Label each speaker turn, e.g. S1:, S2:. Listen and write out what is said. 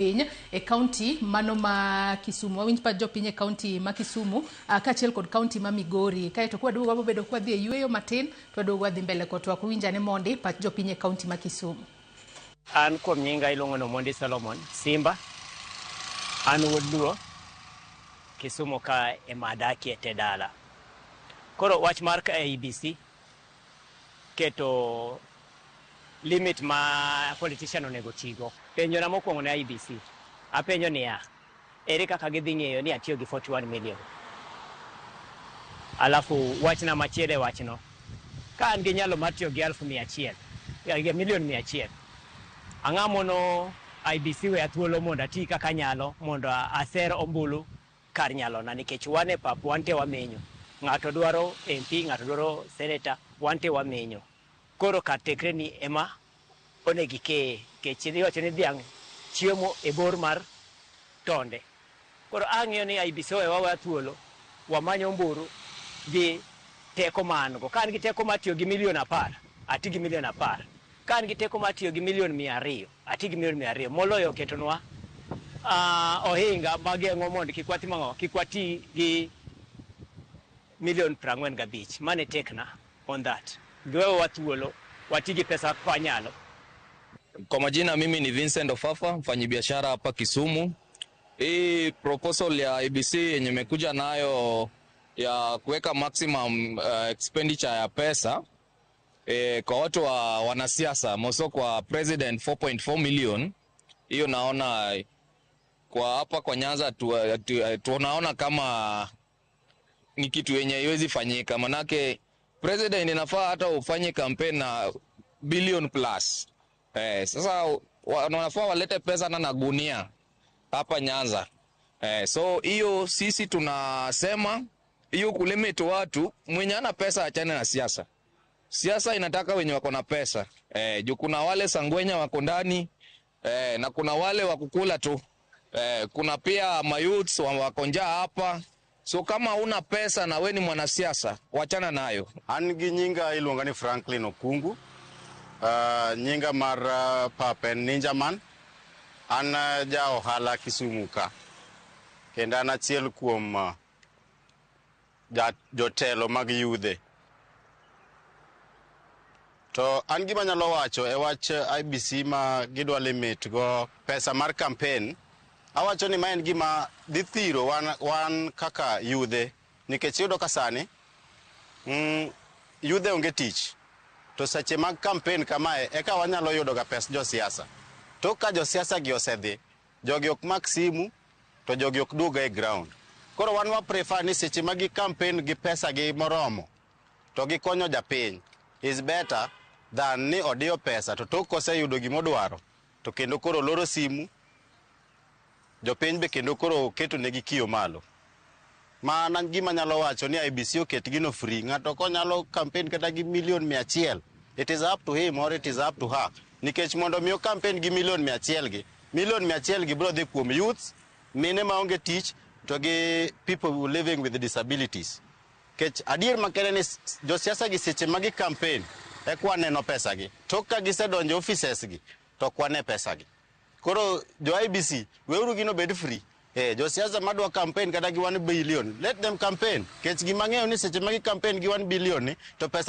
S1: Piny e kaunti mano ma Kisumu. Wawinj pach jopiny e kaunti ma Kisumu kaachiel kod kaunti ma Migori. Kaeto kwaduogo wabobedo kwadhi e yueyo matin to waduogo wadhi mbele kod twak. Winj ane mondi pach jopiny e kaunti ma Kisumu.
S2: An kuom nyinga iluongo ni Omondi Solomon Simba. An wuod Luo, Kisumu ka ema adakie te dala. Koro wach mar IEBC keto limit ma politician onego tigo. Penjo na mokwongo ne IEBC, apenjo niya, ere kaka gidhi ng'eyo ni atiyo gi 41 million? Alafu wachna machielo e wachno, ka an gi nyalo mar tiyo gi 100,000, gi milion 100, ang'o mono IEBC weya thuolo mondo ati kaka anyalo mondo aser ombulu kar nyalona? Nikech wan e pap, wan te wamenyo. Ng'ato dwaro MP, ng'ato dwaro senator, wan te wamenyo. Koro kar tekre ni ema onego ikeye, nikech iwacho ni dhiang' chiemo e bor mar tonde. Koro ang'iyo ni IEBC owewa aweya thuolo wamany ombulu gi teko ma an go. Ka an gi teko mar tiyo gi milion 10, ati gi milion 10. Ka an gi teko mar tiyo gi milion 200, ati gi milion 200, moloyo ketonwa ohinga mageng'o mondo kik watim ang'o, kik wati gi milion 45. Mano e tekna on that. Giwewa thuolo wati gi pesa kaka wanyalo.
S3: Kwa majina mimi ni Vincent Ofafa, mfanyabiashara hapa Kisumu. Hii proposal ya IEBC yenye imekuja nayo ya kuweka maximum expenditure ya pesa kwa watu wa wanasiasa moso kwa president 4.4 million, hiyo naona kwa hapa kwa Nyanza tunaona kama ni kitu yenye haiwezi fanyika, manake president inafaa hata ufanye campaign na billion plus. Sasa wanafaa walete pesa na gunia hapa Nyanza. So hiyo sisi tunasema hiyo kulimit watu, mwenye ana pesa achane na siasa. Siasa inataka wenye wako na pesa. Juu kuna wale sangwenya wako ndani na kuna wale wa kukula tu. Kuna pia mayouths wako njaa hapa. So kama una pesa na we ni mwanasiasa, wachana nayo.
S4: An gi nyinga iluonga ni Franklin Okungu. Nyinga mar pap en Ninja Man. An ja ohala Kisumu ka. Kendo an achiel kuom jotelo mag yudhe. To an gima anyalo wacho e wach IEBC ma gidwa limit go pesa mar campaign, awacho ni ma en gima dhi thiro wan kaka yudhe, nikech iyudo ka sani yudhe onge tich. To seche mag campaign kamae eka wanyalo yudo ga pes josiasa. Tok ka josiasa gi osedhi, jogi ok mak simu, to jogi ok duog e ground. Koro wan wa prefer ni seche ma gi campaign gi pesa gi moromo, to gikonyo japiny is better than ni odiyo pesa to tok koseyudo gimodwaro to kendo koro loro simu, jopiny be kendo koro keto negi kiyo malo. Mana gima anyalo wacho ni IEBC oket gino free. Ng'ato konyalo campaign kata gi milion 100, it is up to him or it is up to her. Nikech mondo mi o campaign gi milion 100 gi, milion 100 gi biro dhi kuom youths, mine maonge tich, to gi people who living with disabilities. Kech adier makende ni josiasa gi seche ma gi campaign, eka waneno pesa gi. Tok ka gisedonjo offices gi, to ok wane pesa gi. Koro jo IEBC, weuru gino bed free. Josiasa madwa campaign kata gi 1 billion, let them campaign. Kech gima ang'eyo ni seche ma gi campaign gi 1 billion ni, to pesa